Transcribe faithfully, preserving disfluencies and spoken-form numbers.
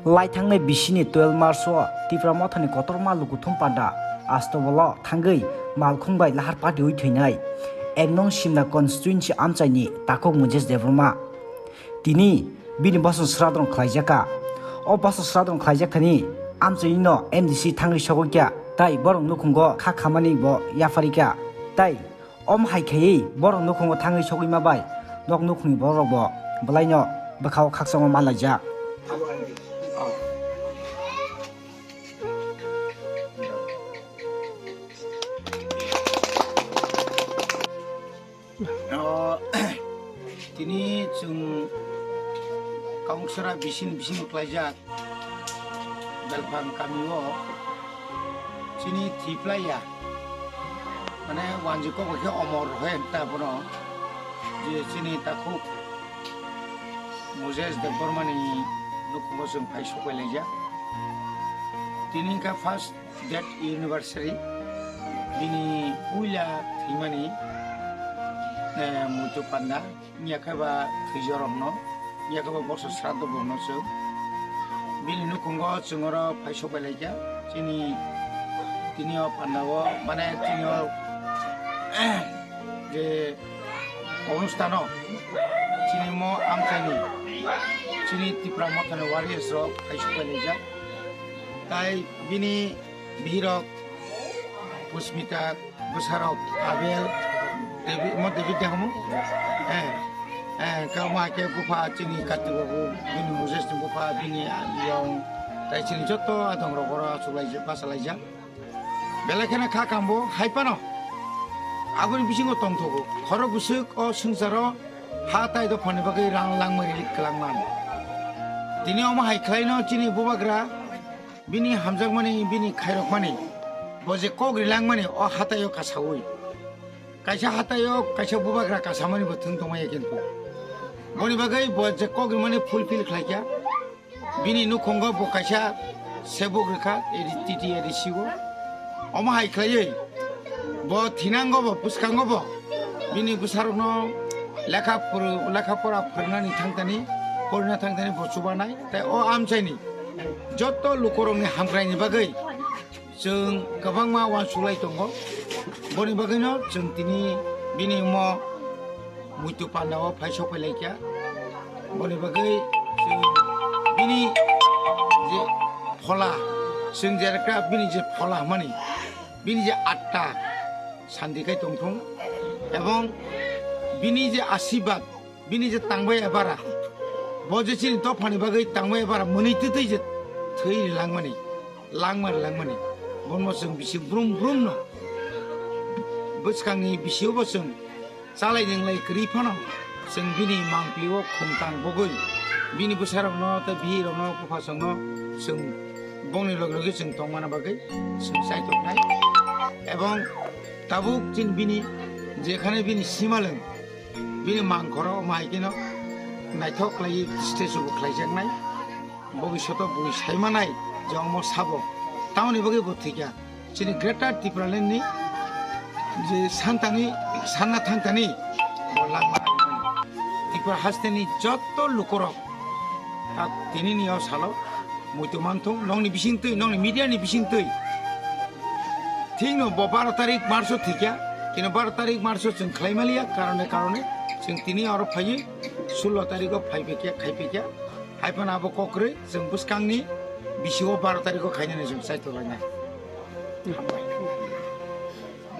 Lai thangnai bisini twelve March o Tipra Mothani kotorma lukuthum panda Astobolo thangwi malkhung bai lahar patiwi thwinai ek nong Simna constituency amchaini takhuk Mojes Debbarma. Tini bini bosong sradrong khlaijak kha. O bosong sradrong khlaijak thani amchaini no M D C thangwi sogwi kha, tai borok nukhungo kha khamani bo yapharwi kha. Tai omo hai khaiwi borok nukhungo thangwi sogwi ma bai nok nukhungni borok bo bwlaino bwkhao khakchangma manlaijak. O, tini chwng Kaungsara bising bising khlaijak Belphang kamio chini thiplaiya, mane wanjwi kok khe omor hoy ta bono, je chini takhuk Mojes Debbarmani nukhungo chwng phai sokpailaijak. Tini wngkha first death anniversary, bini puila thwimani, eh, muitu panda, wngya khe ba thwijorokno, wngya khe ba bosor sraddho bono chwng. Bini nukhungo chwng oro phai sokpailaikha, chini tini o pandao, mane tini o je onustano chini mo amchaini, chini Tipra Mothani warriors rok phai sokpailaijak. Tai bini bihirok Pusmita, bwsarok Abel, David, mo David de homo? Eh, eh, kamo hai khe bupha chini Kartik babu, bini Moses ni bupha, bini yong, tai chini joto adong rok oro achuk laijak, basa laijak. Belai kheno kha kambo hai phano. Aboni bisingo tongthogo. Khorok bwswk o swngcharo ha tai dophani bagwi rang langmani kwlangman. Tini omo hai khlaino chini bubagra bini hamjakmani, bini khairokmani, bo je kok rilangmani o hataio kasaui. Kaisa hataio kaisa bubagra kasamani bo thwng tongmaya kintu. Boni bagwi bo je kok rimani fulfill khlaikha. Bini nukhungo bo kaisa sebuk rwkha, A D, T T A D C o. Omo hai khlaiwi bo thinango bo, bwskango bo bini bwsarokno lekha phuru-, lekha pora phwrwngnani thangtani, porina thangtani bo chubanai. Tai o amchaini joto lukurokni hamkraini bagwi chwng kwbangma uansuk lai tongo. Boni bagwino chwng tini bini omo muitu pandao phai sokpailaikha. Boni bagwi chwng bini je phola, chwng je rwkha bini je phola hwnmani, bini je atta santi khai tongthung, ebong bini je asibad, bini je tangbai ebara, bo je chini dophani bagwi tangbai ebara mwnwi twtwi je thwi rilangmani, langma rilangmani, bono chwng bisi brum brum no bwskangni bisio bo chwng chalai ninglai kwrwi phano chwng bini mangpili o khum tang bogwi bini bwsarokno tei bihirokno buphasongno chwng bongni loge loge chwng tongmana bagwi chwng chaitok nai. Ebong tabuk chini bini jekhane bini simalwng bini mangkhoro maikeno naithok khlaiwi stage o khlaijaknai. Bogwi soto bui saimanai je omo sabo tamoni bagwi bo thwikha. Chini Greater Tipraland ni je santani, sanna thangtani bo langma nai mani. Tripura hasteni joto lukorok tak tinini o salo muitu manthung, nongni bisingtwi, nongni media ni bisingtwi. Thikno bo baro tarik March o thikya, kino baro tarik March o chwng khlai maliya, karone karone chwng tini oro phaiwi sullo tarik o phaiphikya, khaiphikya. Haiphano abo kokrwi chwng bwskangni bisio baro tarik o khainani chwng chaitoklanai.